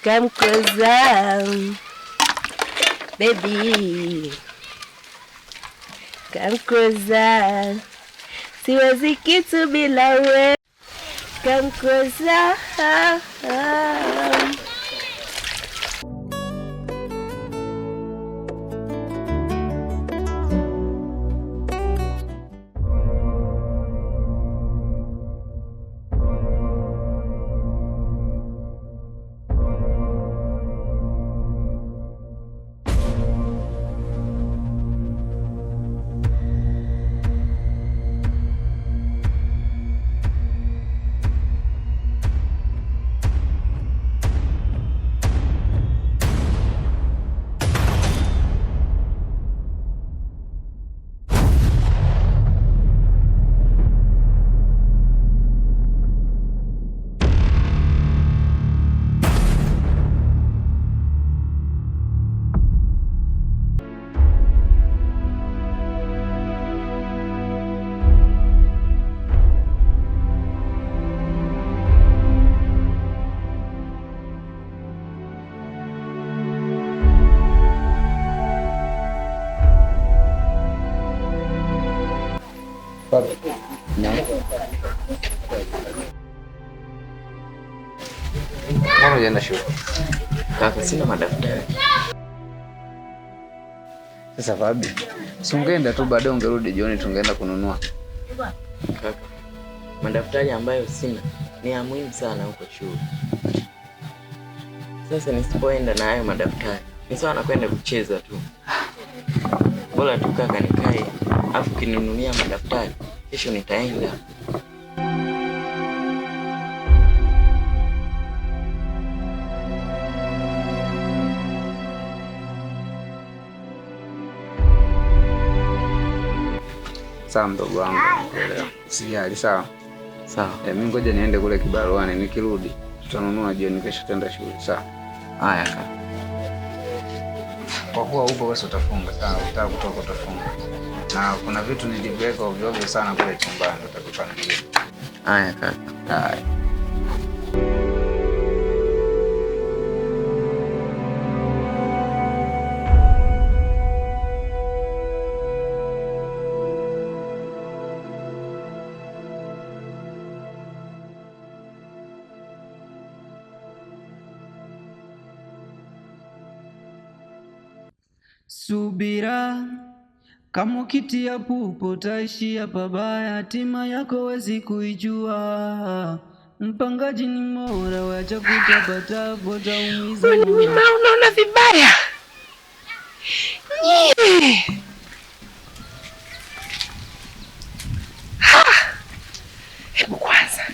Come closer, baby. Come closer. Siwezi kitu bila we. Come closer. Mbona hujaenda shule? Kaka, sina madaftari. Sasa Fabi, si ungeenda tu baadaye ungerudi jioni tungeenda kununua. Kaka, madaftari ambayo sina ni ya muhimu sana huko shule. Sasa nisipoenda na hayo madaftari ni sawa na kwenda kucheza tu. Bora tu kaka nikae, afu kininunulia madaftari kesho nitaenda. Sawa mdogo wangu, nakuelewa. Usijali, sawa. Sawa. Mimi ngoja niende kule kibaruani, nikirudi tutanunua jioni, kesho tutaenda shule, sawa? Haya kaka. Kwa kuwa upo basi utafunga, sawa? Ukitaka kutoka utafunga. Na kuna vitu niliviweka ovyo ovyo sana kule chumbani, utavipangilia. Haya kaka. Haya. Subira, kama ukitia pupo utaishia pabaya, hatima yako wezi kuijua. Mpangaji ni mora, wacha kutapatapa, utaumiza moyo. Unaona vibaya. Nyie. Hebu kwanza.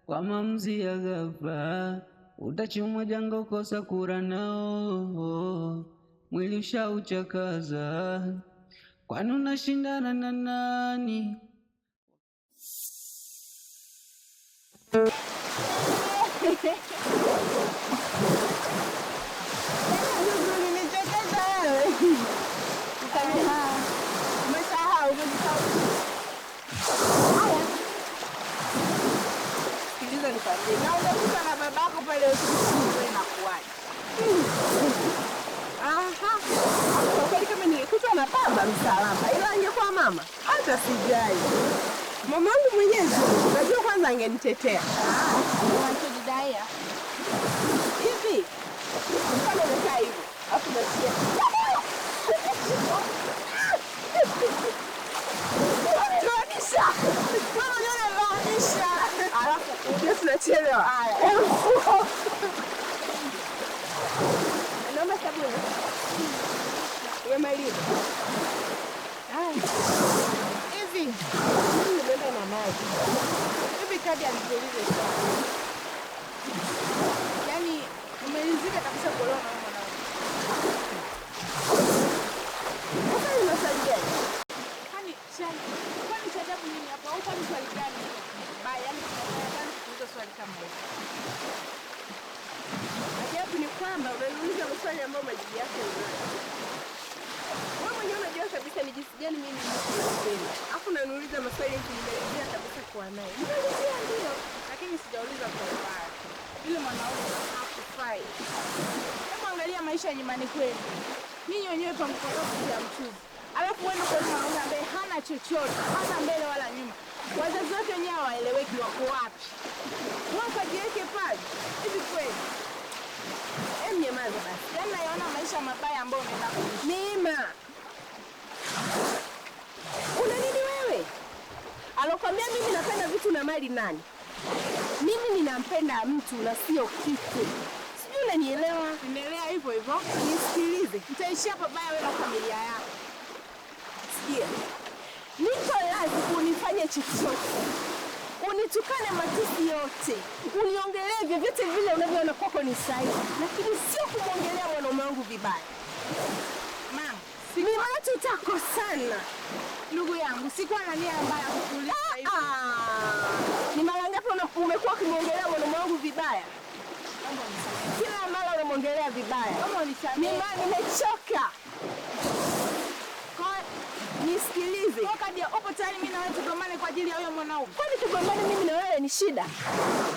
Kwa maamuzi ya ghafla utachumwa jango kosa kura nao, mwili ushauchakaza, kwani unashindana na nani? Sikiliza nikwambie, na ungekuta na babako pale hospitalini inakuwaje? Aha. Kwa kweli kama ningekutwa na baba msalaba, ila angekuwa mama hata sijali. Mamangu mwenyewe najua kwanza angenitetea. Unachojidai hivi. Mfano umekaa hivi, afu unasikia. Unaniloanisha. Unaniloanisha. Alafu ndio tunachelewa. Haya. Naomba sabuni. Umemaliza? Haya. Hivi mimi nimeenda na maji. Hivi kadi alikuuliza swali. Yaani umelizika kabisa kuolewa na mwanaume. Sasa ni maswali gani? Kwani cha ajabu nini hapo? Au kwani swali gani? Baya, yaani tunataka kuuliza swali kama hilo. Ajabu ni kwamba unaniuliza maswali ambayo majibu yake unayo. Wewe mwenyewe unajua kabisa ni jinsi gani mimi ninakupenda. Alafu unaniuliza maswali eti nimeridhia kabisa kuwa naye. Nimeridhia ndio, lakini Lakini sijauliza kwa ubaya. Yule mwanaume hakufai. Hebu angalia maisha ya nyumbani kwenu. Ninyi wenyewe pamkorofi ya mchuzi. Alafu wewe kwa mwanaume ambaye hana chochote, hana mbele wala nyuma. Wazazi wake wenyewe hawaeleweki wako wapi. Wakajiweke pale. Hivi kweli? Nyamaza basi. Yaani naona maisha mabaya ambayo unaenda kuishi. Mima. Una nini wewe? Alokuambia mimi napenda vitu na mali nani? Mimi ninampenda mtu na sio kitu. Sijui unanielewa? Endelea hivyo hivyo. Nisikilize. Nitaishia pabaya wewe na familia yako. Sikia. Niko lazima unifanye chochote. Unitukane matusi yote, uniongelee vyovyote vile unavyoona kwako ni sahihi, lakini sio kumwongelea mwanaume wangu vibaya. Mama, Mima, tutakosana. Ndugu yangu, sikuwa na nia mbaya kukuuliza hivyo. Ni mara ngapi umekuwa ukimwongelea mwanaume wangu vibaya? Kila mara unamwongelea vibaya. Mima, nimechoka. Nisikilize. Kwa Kadia, upo tayari mimi na wewe tugombane kwa ajili ya huyo mwanaume? Kwani tugombane mimi na wewe ni shida?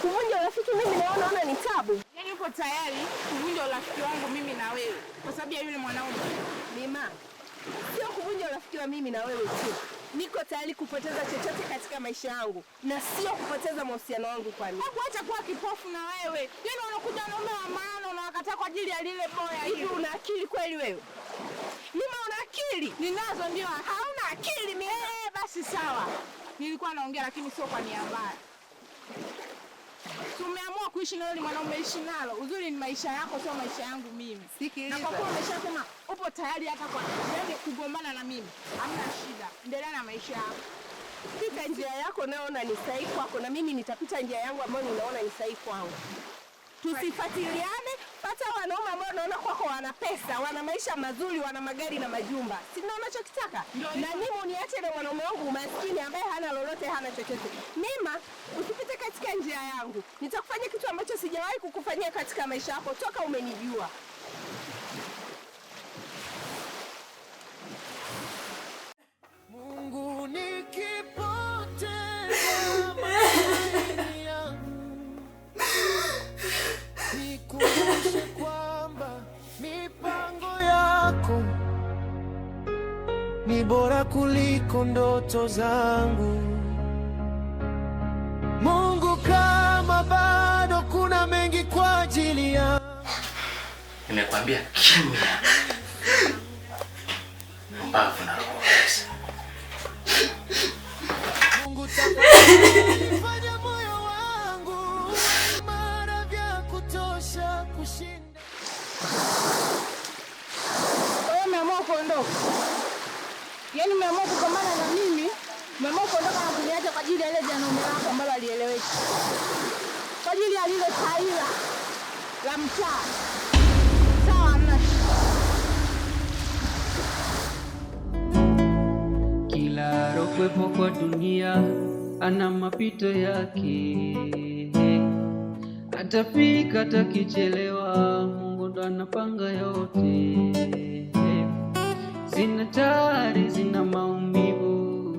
Kuvunja urafiki mimi na wewe naona ni tabu. Yaani upo tayari kuvunja urafiki wangu mimi na wewe kwa sababu ya yule mwanaume? Mima, sio kuvunja urafiki wa mimi na wewe tu. Niko tayari kupoteza chochote katika maisha yangu na sio kupoteza mahusiano yangu kwa mimi. Hebu acha kuwa kipofu na wewe. Yaani unakuja wanaume wa maana unawakataa kwa ajili ya lile boya. Hivi una akili kweli wewe? Mima, una akili? Ninazo ndio. Hauna akili mimi. Basi sawa. Nilikuwa naongea lakini sio kwa nia mbaya. Tumeamua kuishi na yule mwanaume, ishi nalo. Uzuri ni maisha yako sio maisha yangu mimi. Sikiliza. Na kwa kuwa umeshasema upo tayari hata kwa yani kugombana na mimi, hamna shida. Endelea na maisha yako. Pita njia yako naona ni sahihi kwako na mimi nitapita njia yangu ambayo ninaona ni sahihi kwangu. Tusifuatiliane, pata wanaume ambao naona kwako wana pesa, wana maisha mazuri, wana magari na majumba. Si ndio unachokitaka? Na mimi uniache na mwanaume wangu maskini ambaye hana lolote, hana chochote. Mima, usipite katika njia yangu. Nitakufanyia kitu ambacho sijawahi kukufanyia katika maisha yako toka umenijua. Mungu nikipoteza matumaini yangu, nikumbushe kwamba mipango yako ni bora kuliko ndoto zangu. Mungu, kama bado kuna mengi kwa ajili yangu. Nimekwambia kimya. Mbavu na roho kabisa. Mungu tafadhali fanya moyo wangu mara vya kutosha kushinda. Wewe umeamua kuondoka. Yaani umeamua kugombana na mimi, umeamua kuondoka na kuniacha kwa ajili ya ile janaume lako ambalo alieleweki. Kwa ajili ya lile taila la mtaa. Sawa, hamna shida. Kila alokwepo kwa dunia ana mapito yake, atafika atakichelewa, Mungu ndo anapanga yote. Zina tari, zina maumivu,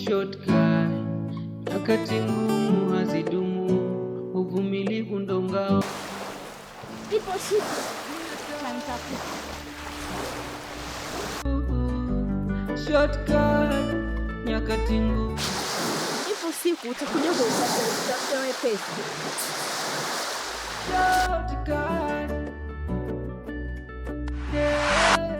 shortcut, nyakati ngumu hazidumu, uvumilivu ndo ngao. Ipo siku nitamtafuta. Shortcut, nyakati ngumu. Ipo siku utakuja kunitafuta wewe pesa. Shortcut. Yeah.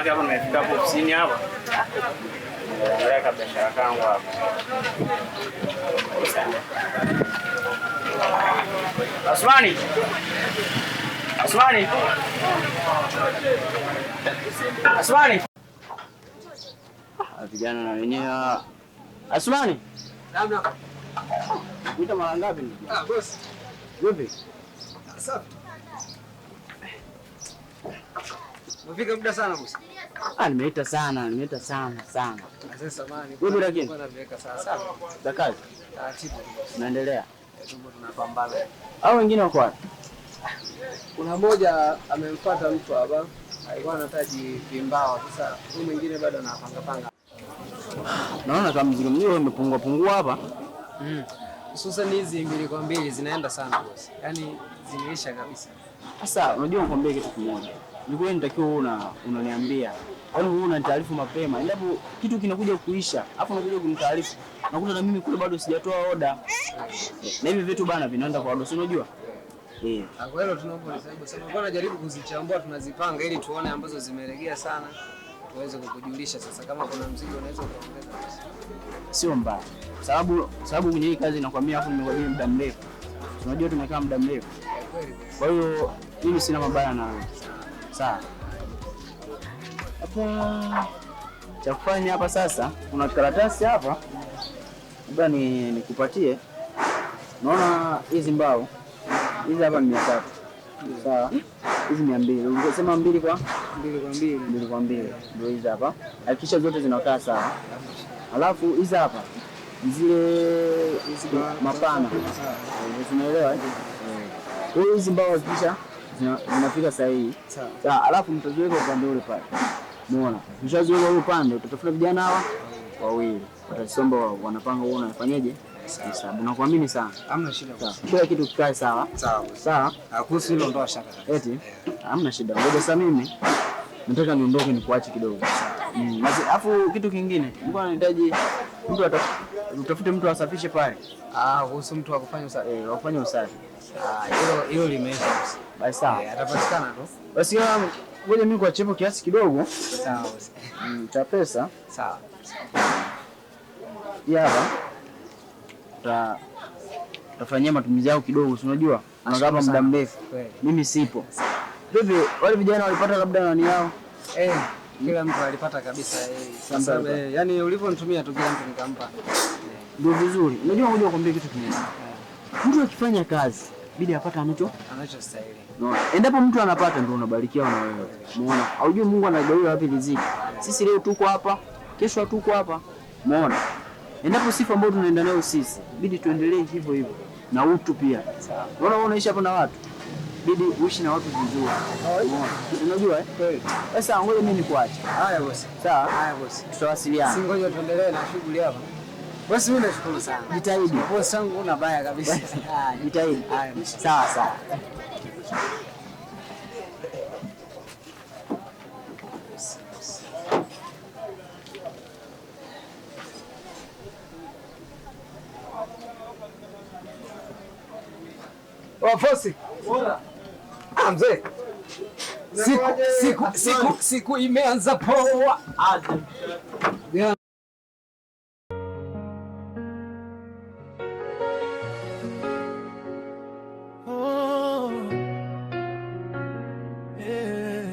Maana hapa nimefika hapo ofisini hapa. Nimeangalia biashara kangu hapa. Asmani. Asmani. Asmani. Vijana na wenyewe. Asmani. Naam. Kuita mara ngapi ndugu? Ah, boss. Vipi? Safi. Umefika muda sana boss. Ah, nimeita sana, sana. Sasa samahani. Vipi lakini? Bwana nimeweka sawa sawa. Za kazi? Taratibu. Tunaendelea. Tupo tunapambana. Hao wengine wako wapi? Kuna mmoja amemfuata mtu hapa. Alikuwa anahitaji vimbao. Sasa huyu mwingine bado anapanga panga. Naona kama mzigo mzuri umepungua pungua hapa. Hususan hizi 2 kwa 2 zinaenda sana boss. Yaani zimeisha kabisa. Sasa unajua nikwambie kitu kimoja. Nilikuwa nitakiwa wewe unaniambia. Yaani wewe unanitaarifu mapema. Endapo kitu kinakuja kuisha, afu unakuja kunitaarifu. Nakuta na mimi kule bado sijatoa oda. Na hivi vitu bana vinaenda kwa oda, si unajua? Eh. Kwa hilo tunaomba unisaidie sababu nilikuwa najaribu kuzichambua, tunazipanga ili tuone ambazo zimeregea sana tuweze kukujulisha sasa kama kuna mzigo unaweza kuongeza. Sio mbaya. Sababu kwenye hii kazi nakwambia afu nimekwambia muda mrefu. Unajua tumekaa muda mrefu. Kwa hiyo mimi sina mabaya na wewe. Sawa. Hapa cha kufanya hapa sasa kuna karatasi hapa. Labda nikupatie. Naona hizi mbao. Hizi hapa ni 300. Sawa. Hizi 200. Ulisema 2 kwa 2 kwa 2. 2 kwa 2. Ndio hizi hapa. Hakikisha zote zinakaa sawa. Alafu hizi hapa zile mapana. Unaelewa eh? Kwa hiyo hizi mbao hakikisha zinafika sahihi. Sawa, alafu mtaziweka upande ule pale. Umeona? Mshaziweka ule upande, utatafuta vijana hawa wawili. Watasomba wanapanga uone wanafanyaje? Sawa. Nakuamini sana. Hamna shida boss. Kila kitu kikae sawa. Sawa. Sawa. Kuhusu hilo ndoa shaka. Eti? Hamna shida. Ngoja sasa mimi nataka niondoke nikuache kidogo. Alafu kitu kingine, nilikuwa nahitaji mtu utafute mtu asafishe pale. Ah, kuhusu mtu wa kufanya usafi. Eh, wa kufanya usafi. Ah, hilo limeisha boss. Basi sawa. Atapatikana tu. Basi ngoja mimi kuachepo kiasi kidogo. Sawa boss. Cha pesa. Sawa. Hii hapa. Utafanyia matumizi yako kidogo, si unajua? Unakaa hapa muda mrefu. Mimi sipo. Vipi wale vijana walipata labda nani yao? Eh, kila mtu alipata kabisa. Sasa yani ulivyonitumia tu kila mtu nikampa. Ndio vizuri. Unajua ngoja nikwambie kitu kimoja. Mtu akifanya kazi bidi apate anachostahili. No. Endapo mtu anapata ndio unabarikiwa na wewe. Umeona? Haujui Mungu anagawia wapi riziki. Sisi leo tuko hapa, kesho hatuko hapa. Umeona? Endapo sifa ambayo tunaenda nayo sisi, bidi tuendelee hivyo hivyo na utu pia. Unaona wewe unaishi hapa na watu. Bidi uishi na watu vizuri. Umeona? Unajua eh? Sasa ngoja mimi nikuache. Haya boss. Sawa? Haya boss. Tutawasiliana. Si ngoja tuendelee na shughuli hapa. Boss mimi nashukuru sana. Jitahidi. Boss wangu una baya kabisa. Jitahidi. Haya. Sawa sawa. Wafosi. Ah, mzee. Siku imeanza poa. Oh, yeah.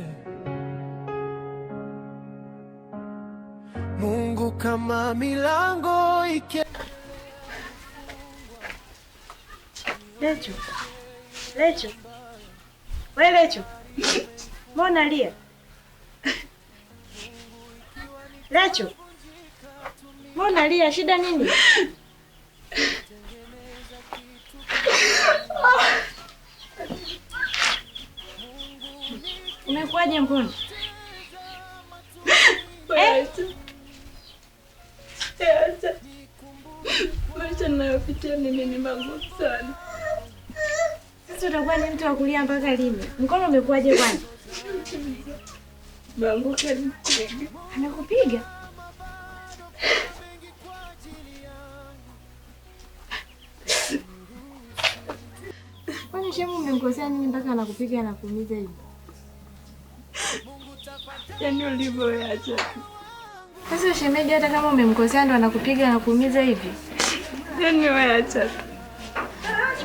Mungu kama milango ike. Lecho. Lecho. Wewe Lecho. Mbona lia? Lecho. Mbona lia? Shida nini? Umekuaje mbona? Eh? Acha. Maisha ninayopitia mimi ni magumu sana. Sasa utakuwa ni mtu wa kulia mpaka lini? Mkono umekuaje kwani? Bangu kanipiga. Amekupiga? Kwani shemu umemkosea nini mpaka anakupiga na kuumiza hivi? Yaani ulivyoacha tu. Sasa shemeji, hata kama umemkosea ndo anakupiga na kuumiza hivi? Yaani wewe acha tu.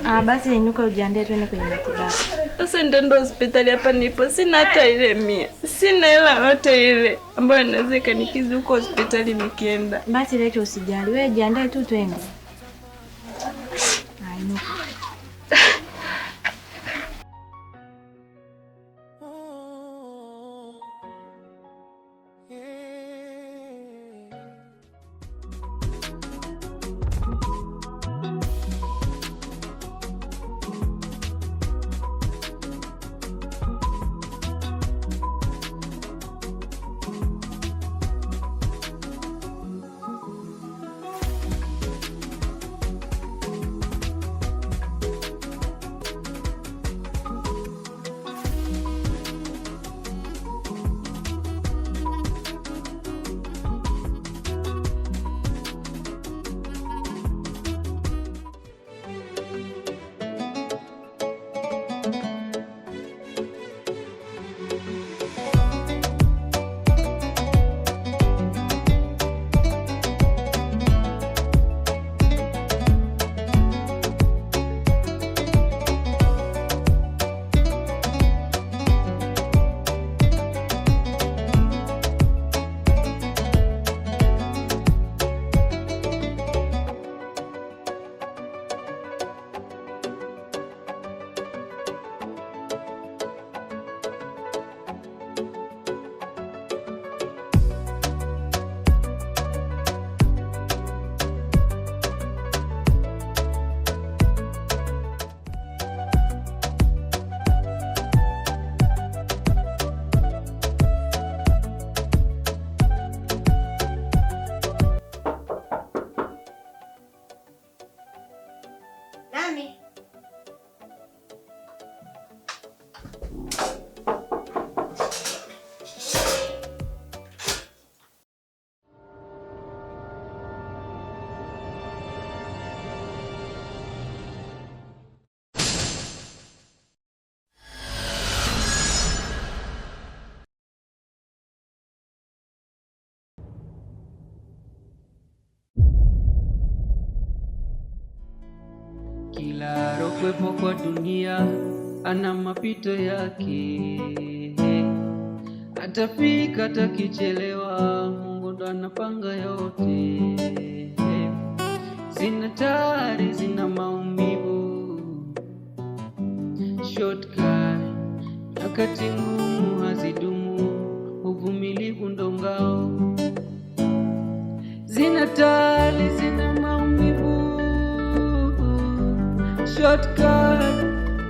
Ah, basi inuka ujiandae twende kwenye matibabu. Sasa nitaenda hospitali hapa nipo, sina hata ile 100. Sina hela yote ile ambayo inaweza ikanikizi huko hospitali nikienda. Basi leo usijali, wewe jiandae tu twende. Ah, inuka. Nani? Kila alokwepo kwa dunia ana mapito yake, atafika atakichelewa, Mungu ndo anapanga yote. Zina tari, zina maumivu, shortcut, nyakati ngumu hazidumu, uvumilivu ndo ngao. Zina tari, zina maumivu, shortcut,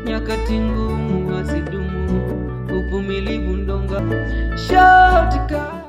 nyakati ngumu hazidumu, uvumilivu ndo ngao. Shortcut.